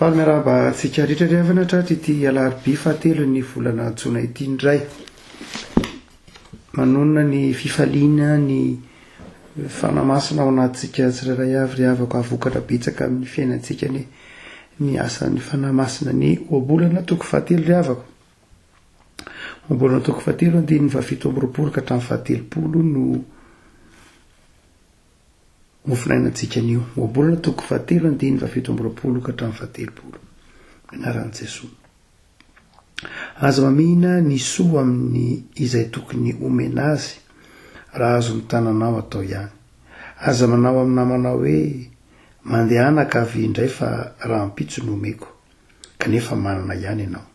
Faly miarahaba antsika rehetra ry havana tratry ity alarobia fahatelon'ny volana jona ity indray. Manonona ny fifaliana ny fanamasina ao anatintsika tsirairay avy ry havako hahavokatra betsaka amin'ny fiainantsika anie ny asan'ny fanamasina ny ohabolana toko fahatelo ry havako. Ohabolana toko fahatelo andininy faha-27 ka hatramin'ny fahatelopolo no Mofonainantsika anio. Ohabolana toko fahatelo andininy faha-27 ka hatramin'ny fahatelopolo. Amin'ny anaran'i Jesoa. Aza mamihina ny soa amin'ny izay tokony homena azy, raha azon'ny tananao atao ihany. Aza manao amin'ny namanao hoe, Mandehana ka avia indray fa rahampitso no omeko, kanefa manana ihany ianao.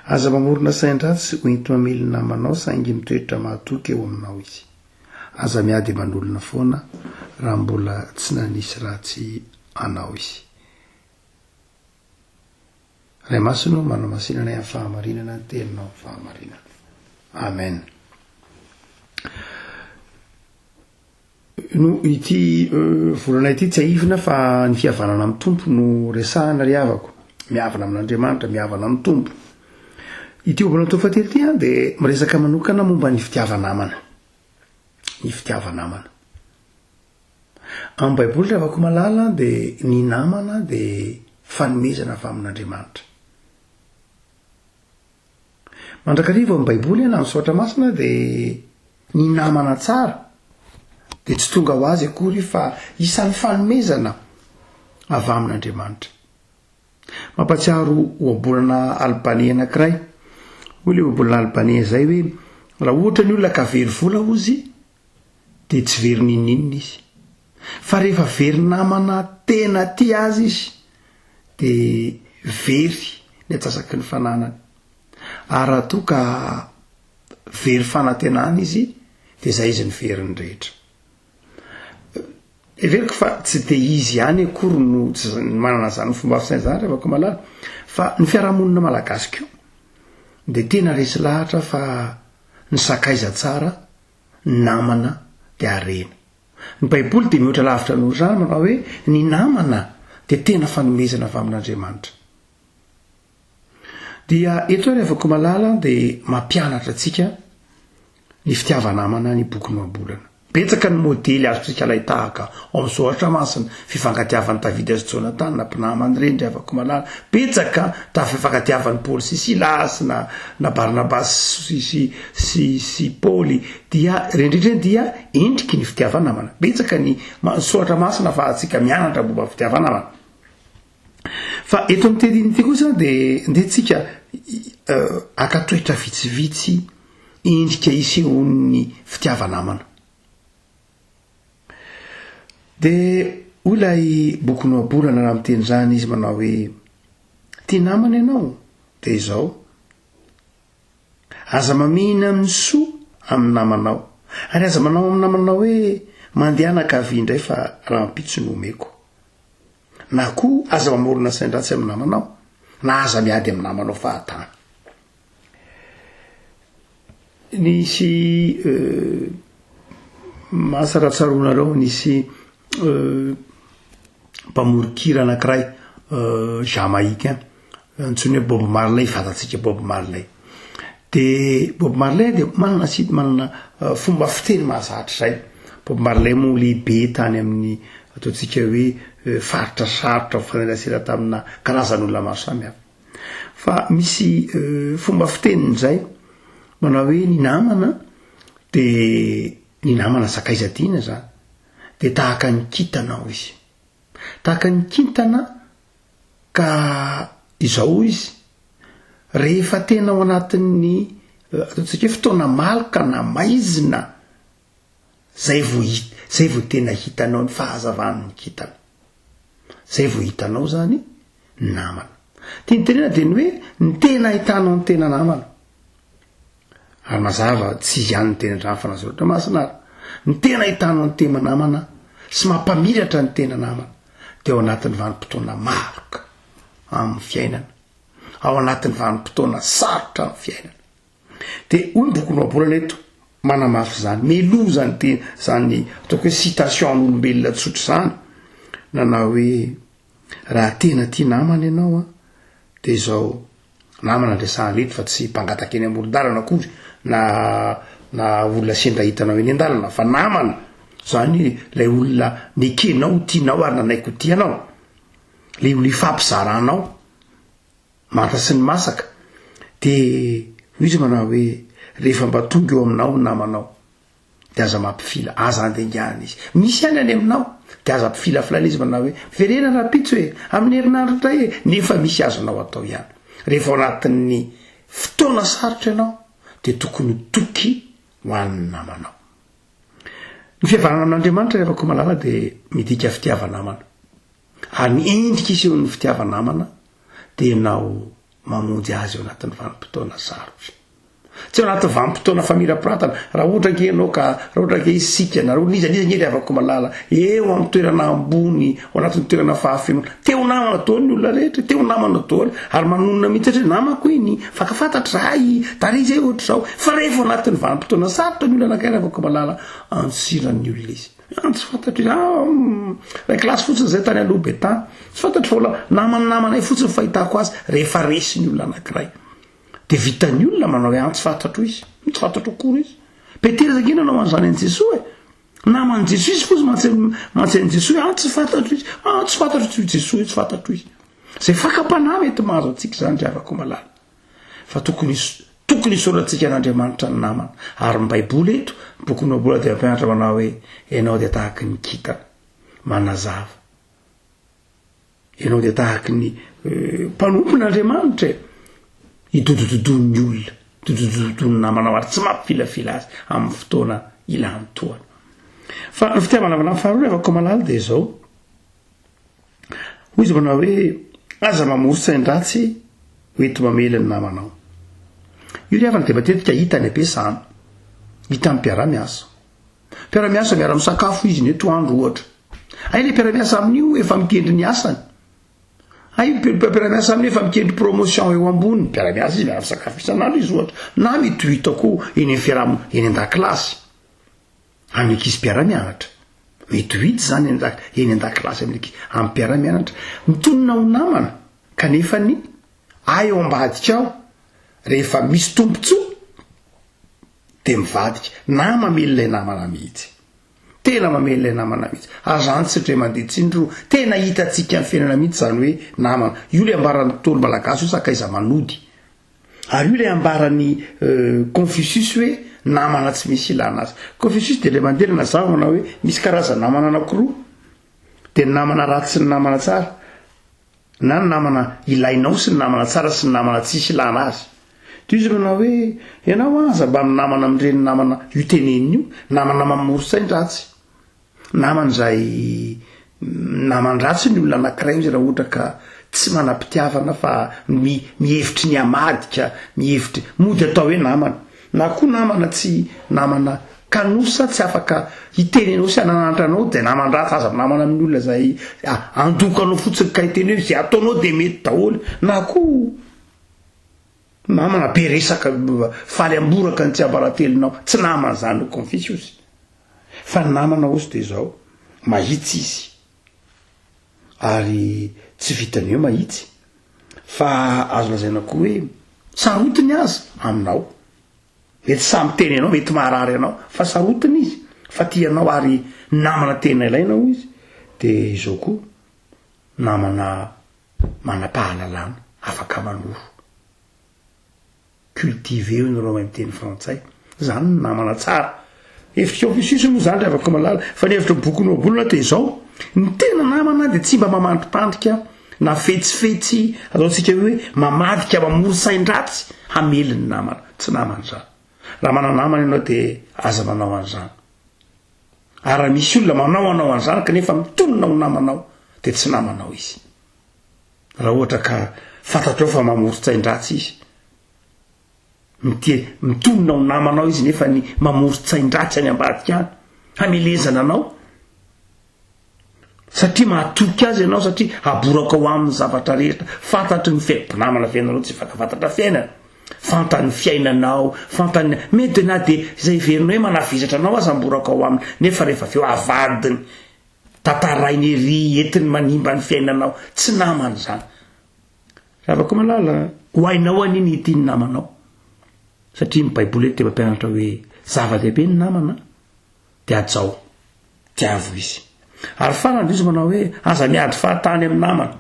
Aza mamorona sain-dratsy ho enti-mamely ny namanao saingy mitoetra mahatoky eo aminao izy. Aza miady aman'olona foana raha mbola tsy nanisy ratsy anao izy. Ray Masina ô, manamasina anay amin'ny fahamarinana ny teninao amin'ny fahamarinana. Amen. No ity volana ity tsiahivina fa ny fihavanana amin'ny Tompo no resahana ry havako. Mihavana amin'Andriamanitra, mihavana amin'ny Tompo. Ity ohabolana toko fahatelo ity an dia miresaka manokana momba ny fitiava-namana. Ny fitiava-namana. Amin'ny Baiboly ry havako malala dia ny namana dia fanomezana avy amin'Andriamanitra. Mandrakariva ao amin'ny Baiboly na ny Soratra Masina dia ny namana tsara dia tsy tonga ho azy akory fa isan'ny fanomezana avy amin'Andriamanitra. Mampatsiaro ohabolana albaney anankiray. Hoy ilay ohabolana albaney izay hoe raha ohatra ny olona ka very vola hozy dia tsy very n'inon'inona izy. Fa rehefa very namana tena tia azy izy dia very ny antsasaky ny fananany. Ary raha toa ka very fanantenana izy dia izay izy ny veriny rehetra. Heveriko fa tsy dia izy ihany akory no tsy manana izany fomba fisaina izany ry havako malala fa ny fiarahamonina malagasy koa dia tena resy lahatra fa ny sakaiza tsara, ny namana dia harena. Ny Baiboly dia mihoatra lavitra noho izany manao hoe ny namana dia tena fanomezana avy amin'Andriamanitra. Dia eto ary Havako Malala dia mampianatra antsika ny fitiava-namana ny boky Nohabolana. Betsaka ny modely azontsika alain-tahaka ao amin'ny Soratra Masina, fifankatiavan'i Davida sy Jonatana, mpinamany ireny ry Havako Malala. Betsaka tamin'ny fifankatiavan'i Paoly sy Silasy na na Barnabasy sy sy sy sy Paoly dia ireny rehetra ireny dia endriky ny fitiava-namana. Betsaka ny Soratra Masina ahafahantsika mianatra momba ny fitiava-namana. Fa eto amin'ity andininy ity kosa dia ndeha tsika haka toetra vitsivitsy endrika isehoan'ny fitiava-namana. Dia hoy ilay boky Nohabolana raha miteny izany izy manao hoe tia namana ianao dia izao aza mamihina amin'ny soa amin'ny namanao ary aza manao amin'ny namanao hoe mandehana ankavia indray fa rahampitso no omeko. Na koa aza mamorona sain-dratsy amin'ny namanao, na aza miady amin'ny namanao fahatany. Nisy asa raha tsaroanareo, nisy mpamoron-kira anankiray Jamaïcain antsoiny hoe Bob Marley, fantatsika Bob Marley. De Bob Marley dia manana sy manana fomba fiteny mahazatra izay. Bob Marley moa lehibe tany amin'ny ataontsika hoe faritra sarotra mifanerasera tamina karazan'olona maro samihafa. Fa misy fomba fiteniny izay manao hoe ny namana de ny namana sakaiza tiana zany de tahaka ny kintana hoy izy. Tahaka ny kintana Ka izao hoy izy, rehefa tena ao anatin'ny ataontsika hoe fotoana maloka na maizina, zay vao hit- zay vao tena hitanao ny fahazavan'ny kintana. Zay vao hitanao zany ny namana. Tiany tenena dia ny hoe ny tena ahitanao ny tena namana. Ary mazava tsy izy ihany ny teny an-drano fa na soratra masina ary. Ny tena ahitanao ny tema namana sy mampamiratra ny tena namana dia ao anatin'ny vanim-potoana maloka amin'ny fiainana, ao anatin'ny vanim-potoana sarotra amin'ny fiainana. Dia hoy ny bokin'ny Ohabolana eto, manamafy izany, meloa izany teny izany ataoko hoe citation an'olombelona tsotra izany, nanao hoe. Raha tena tia namana ianao an, de izao namana andresahana eto fa tsy mpangataka eny amoron-dalana akory na na olona sendra hitanao eny an-dalana fa namana zany lay olona nekenao ho tianao ary nanaiky ho tia anao, le olona ifampizaranao manta sy ny masaka de hoy izy manao hoe rehefa mba tonga eo aminao ny namanao de aza mampifila, aza andengana izy. Misy ihany any aminao, de aza ampifilafilaina izy manao hoe, miverena rahampitso e, amin'ny herinandro indray e, nefa misy azonao atao ihany. Rehefa ao anatin'ny fotoana sarotra ianao, de tokony ho toky ho an'ny namanao. Ny fihavanana amin'Andriamanitra ry havako malala dia midika fitiava-namana. Ary ny endrika isehon'ny fitiava-namana dia ianao mamonjy azy ao anatin'ny vanim-potoana sarotra. Tsy ao anaty vanim-potoana famirapiratana, raha ohatra ange ianao ka, raha ohatra ange isika, na raha n'iza n'iza ange ry havako malala, eo amin'ny toerana ambony, ao anatin'ny toerana fahafenoana, te ho namana daholo ny olona rehetra, te ho namana daholo, ary manonona mihitsy satria namako iny, fankafantatra izahay, tary izay ohatr'izao, fa rehefa ao anatin'ny vanim-potoana sarotra ny olona anankiray ry havako malala, antsiran'ny olona izy. Ah, tsy fantatro izy, ah, ray kilasy fotsiny izay tany aloha be tany, tsy fantatro fa olona naman'ny namanay fotsiny fahitako azy, rehefa resy ny olona anankiray. Dia vitan'ny olona manao hoe an tsy fantatro izy, tsy fantatro akory izy. Petera ange nanao an'izany an'i Jesoa e. Naman'i Jesoa izy fotsiny mantsy mantsy an'i Jesoa hoe an tsy fantatro izy, an tsy fantatro tsy Jesoa tsy fantatro izy. Izay fakam-panahy mety mahazo antsika izany ry havako malala. Fa tokony tokony hisaorantsika an'Andriamanitra ny namana. Ary ny Baiboly eto, ny bokin'ny Ohabolana dia mampianatra manao hoe ianao dia tahaky ny kintana manazava. Ianao dia tahaky ny mpanompon'Andriamanitra e! Idodododoin'ny olona, idodododoin'ny namanao ary tsy mampifilafila azy amin'ny fotoana ilany tohana. Fa ny fitiavana namana faharoa rehefa komalala dia izao, hoy izy manao hoe aza mamoron-tsain-dratsy ho enti-mamely ny namanao. Io ry havana dia matetika hita any am-piasana, hita amin'ny mpiara-miasa. Mpiara-miasa miara-misakafo izy ny atoandro ohatra. Hay le mpiara-miasa amin'io efa mikendry ny asany. Hay mpiara-miasa amin'io efa mikendry promotion eo ambony. Mpiara-miasa izy miara-misakafo isan'andro izy ohatra. Na mety ho hita koa eny amin'ny fiaraha-monina, eny an-dakilasy. Amin'ny ankizy mpiara-mianatra. Mety ho hita izany eny an-dakilasy amin'ny ankizy, amin'ny mpiara-mianatra. Mitonona ho namana kanefa ny ahy eo ambadika ao rehefa misy tombontsoa dia mivadika na mamely ilay namana mihitsy. Tena mamely ilay namana mihitsy. Aza any tsy ndray mandeha tsindry ro. Tena hitantsika amin'ny fiainana mihitsy izany hoe namana. Io ilay ambaran'ny Ntaolo malagasy hoe sakaiza manody. Ary io ilay ambaran'i Confucius hoe namana tsy misy ilana azy. Confucius dia ilay mandeha nanazava manao hoe misy karazana-namana anankiroa. Dia ny namana ratsy sy ny namana tsara. Na ny namana ilainao sy ny namana tsara sy ny namana tsisy ilana azy. Toy izy manao hoe, ianao aza mba minamana amin'ireny namana io tenenina io, namana mamoron-tsain-dratsy. Namana izay naman-dratsy ny olona anankiray izy raha ohatra ka tsy manam-pitiavana fa mi, mihevitry ny hamadika, mihevitry, mody atao hoe namana. Na koa namana tsy namana kanosa tsy afaka hiteny anao sy hananatra anao dia naman-dratsy aza minamana amin'ny olona izay andoka anao fotsiny ka hiteny hoe izay ataonao dia mety daholo na koa namana be resaka faly amboraka ny tsiambaratelonao tsy namana izany hoy Confucius fa ny namana hozy dia izao mahitsy izy ary tsy vitan'ny hoe mahitsy fa azo lazaina koa hoe sarotiny aza aminao mety sahy miteny anao mety maharary anao fa sarotiny izy fa tia anao ary namana tena ilaina hoy izy de izao koa namana manam-pahalalana afaka manoro Cultivé hoy nareo mahay miteny frantsay. Zany ny namana tsara. Hevitr'i Confucius moa zany ry havako malala, fa ny hevitry ny bokin'i Ohabolana dia izao, ny tena namana dia tsy mba mamandripandrika na fetsifetsy ataontsika hoe mamadika mamoron-tsain-dratsy hamely ny namana. Tsy namana izany. Raha mana-namana ianao dia aza manao an'izany. Ary raha misy olona manao anao an'izany kanefa mitonona ho namanao dia tsy namanao izy. Raha ohatra ka fantatrao fa mamoron-tsain-dratsy izy, mitia mitonona ho namanao izy nefa ny mamoron-tsain-dratsy any ambadika any, hamelezana anao, satria mahatoky azy ianao, satria aboraka ao aminy zavatra rehetra, fantatry ny fiainana, mpinamana ve ianareo tsy hifankafantatra fiainana? Fantany fiainanao, fantany, mety na dia izay heverinao hoe manavesatra anao aza amboraka ao aminy, nefa rehefa avy eo avadiny. Tantarainy ery entiny manimba ny fiainanao. Tsy namana izany. Ravako malala, ho hainao anie ny hitia ny namanao. Satria ny Baiboly eto dia mampianatra hoe zava-dehibe ny namana dia hajao, tiavo izy. Ary farany izy manao hoe aza miady fahatany amin'ny namana.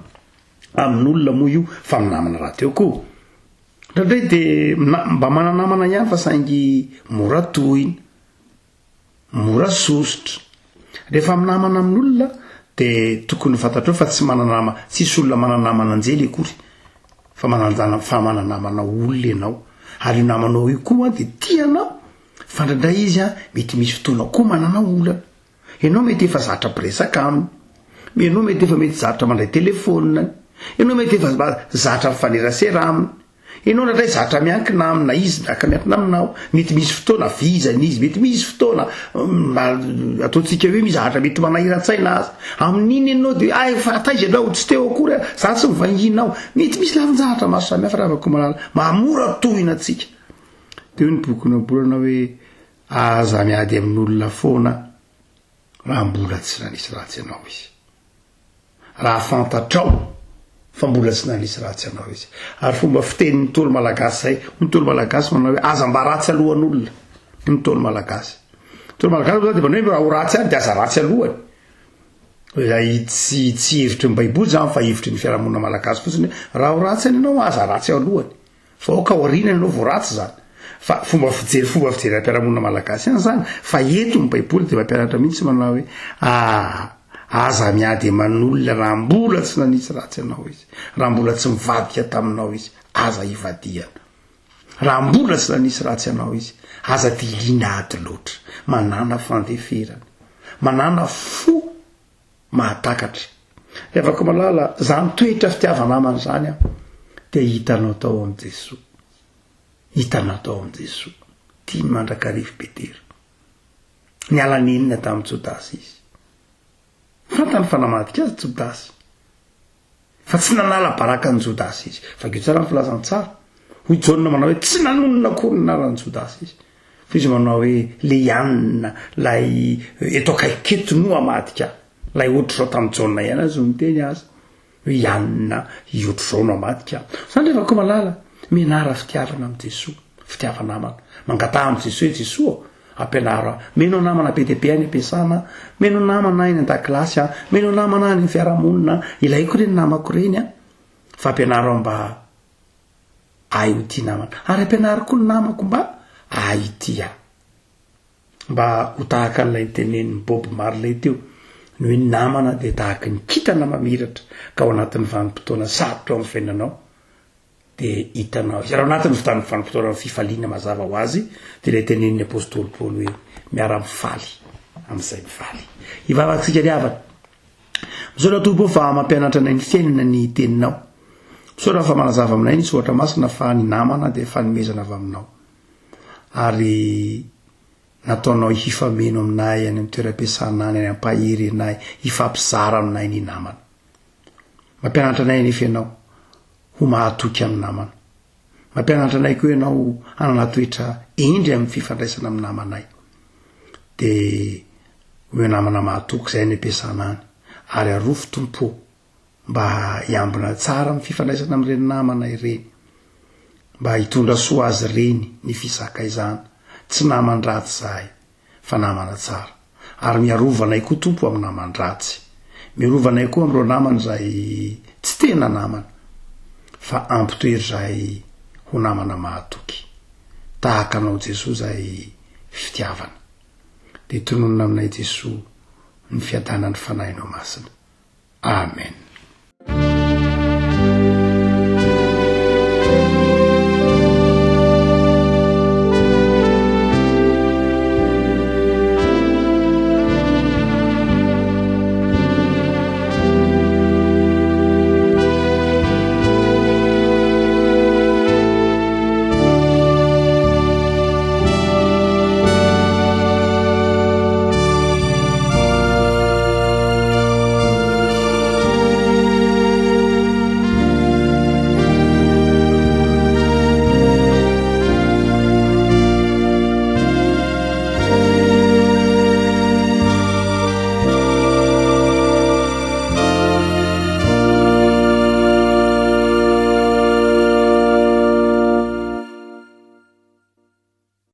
Amin'olona moa io fa amin'ny namana rahateo koa. Indraindray dia mba mana-namana ihany fa saingy mora tohina. Mora sosotra. Rehefa minamana amin'olona dia tokony ho fantatrao fa tsy manana tsisy olona mana-namana anjely akory fa manan-jana fa mana-namana olona ianao. Ary io namanao io koa dia tia anao fa indraindray izy an mety misy fotoana koa manana olana. Ianao mety efa zatra mpiresaka aminy. Ianao mety efa mety zatra mandray telefaoniny. Ianao mety efa zatra mifanerasera aminy. Ianao indraindray zatra miankina aminy na izy miaka miankina aminao. Mety misy fotoana vizana izy, mety misy fotoana mba ataontsika hoe misy zavatra mety manahiran-tsaina azy. Amin'iny ianao dia hoe ay fa taiza ianao tsy teo akory aho, za tsy mivangiana ao. Mety misy lafin-javatra maro samihafa ravako malala. Mahamora tohina antsika. Dia hoy ny bokin'ny Ohabolana hoe aza miady amin'olona foana raha mbola tsy nanisy ratsy anao izy. Raha fantatrao fa mbola tsy nanisy ratsy anao izy. Ary fomba fitenin'ny Ntaolo malagasy izay, hoy ny Ntaolo malagasy manao hoe aza mba ratsy alohan'olona, hoy ny Ntaolo malagasy. Ntaolo malagasy moa zany dia manao hoe raha ho ratsy ihany dia aza ratsy alohany. Ilay tsy tsy hevitry ny baiboly zany fa hevitry ny fiarahamonina malagasy fotsiny hoe raha ho ratsy ihany ianao aza ratsy alohany. Fa aoka aoriana ianao vao ratsy izany. Fa fomba fijery fomba fijery ara-piarahamonina malagasy ihany izany, fa eto ny baiboly dia mampianatra mihitsy manao hoe ah, aza miady aman'olona raha mbola tsy nanisy ratsy anao izy, raha mbola tsy mivadika taminao izy, aza ivadihana. Raha mbola tsy nanisy ratsy anao izy, aza diliana ady loatra. Manàna fandeferana. Manàna fo mahatakatra. Ry havako malala, zany toetra fitiava-namana zany an, dia hitanao tao amin'i Jesoa. Hitanao tao amin'i Jesoa. Tiany mandrakariva i Petera. Niala nenina tamin'i Jodasy izy. Fantany fa namadika azy Jodasy. Fa tsy nanala baraka an'i Jodasy izy. Vakio tsara ny filazantsara. Hoy Jaona manao hoe tsy nanonona akory ny anaran'i Jodasy izy. Fa izy manao hoe le ianona, lay eto akaiky eto no hamadika ahy. Lay ohatr'izao tamin'i Jaona ihany aza no niteny azy. Hoe ianona ohatr'izao no hamadika ahy. Zany ry havako malala, mianara fitiavana amin'i Jesoa. Fitiava-namana. Mangataha amin'i Jesoa hoe Jesoa ô, Ampianaro ahy. Mino namana be dia be any am-piasana aho. Mino namana any an-dakilasy aho. Mino namana any amin'ny fiarahamonina aho. Ilaiko ireny namako ireny an. Fa ampianaro aho mba ahy ho tia namana. Ary ampianaro koa ny namako mba ahy hitia ahy. Mba ho tahaka an'ilay nitenenin'i Bob Marley teo, ny hoe ny namana dia tahaka ny kintana mamiratra ka ao anatin'ny vanim-potoana sarotra ao amin'ny fiainanao, dia hitanao izy. Ary ao anatin'ny fotoan'ny vanim-potoanan'ny fifaliana mazava ho azy, dia ilay tenenin'ny apostoly Paoly hoe miara-mifaly amin'izay mifaly. Hivavaka isika ry havana. Misaotra Tompo fa mampianatra anay ny fiainana ny teninao. Misaotra fa manazava aminay ny soratra masina fa ny namana dia fanomezana avy aminao. Ary nataonao hifameno aminay any amin'ny toeram-piasana any, any ampahery anay, hifampizara aminay ny namana. Mampianatra anay anefa ianao ho mahatoky amin'ny namana. Mampianatra anay koa ianao hanana toetra hendry amin'ny fifandraisana amin'ny namanay. Dia omeo namana mahatoky izay any am-piasana any. Ary arofo Tompo ô, mba hiambina tsara amin'ny fifandraisana amin'ireny namana ireny. Mba hitondra soa azy ireny ny fisakaizana. Tsy naman-dratsy izahay. fa namana tsara. Ary miarova anay koa Tompo amin'ny naman-dratsy. Miarova anay koa amin'ireo namana izay tsy tena namana, fa ampitoery izahay ho namana mahatoky. Tahaka Anao Jesoa izay fitiavana. Dia tononina aminay Jesoa ny fiadanan'ny Fanahinao Masina. Amen.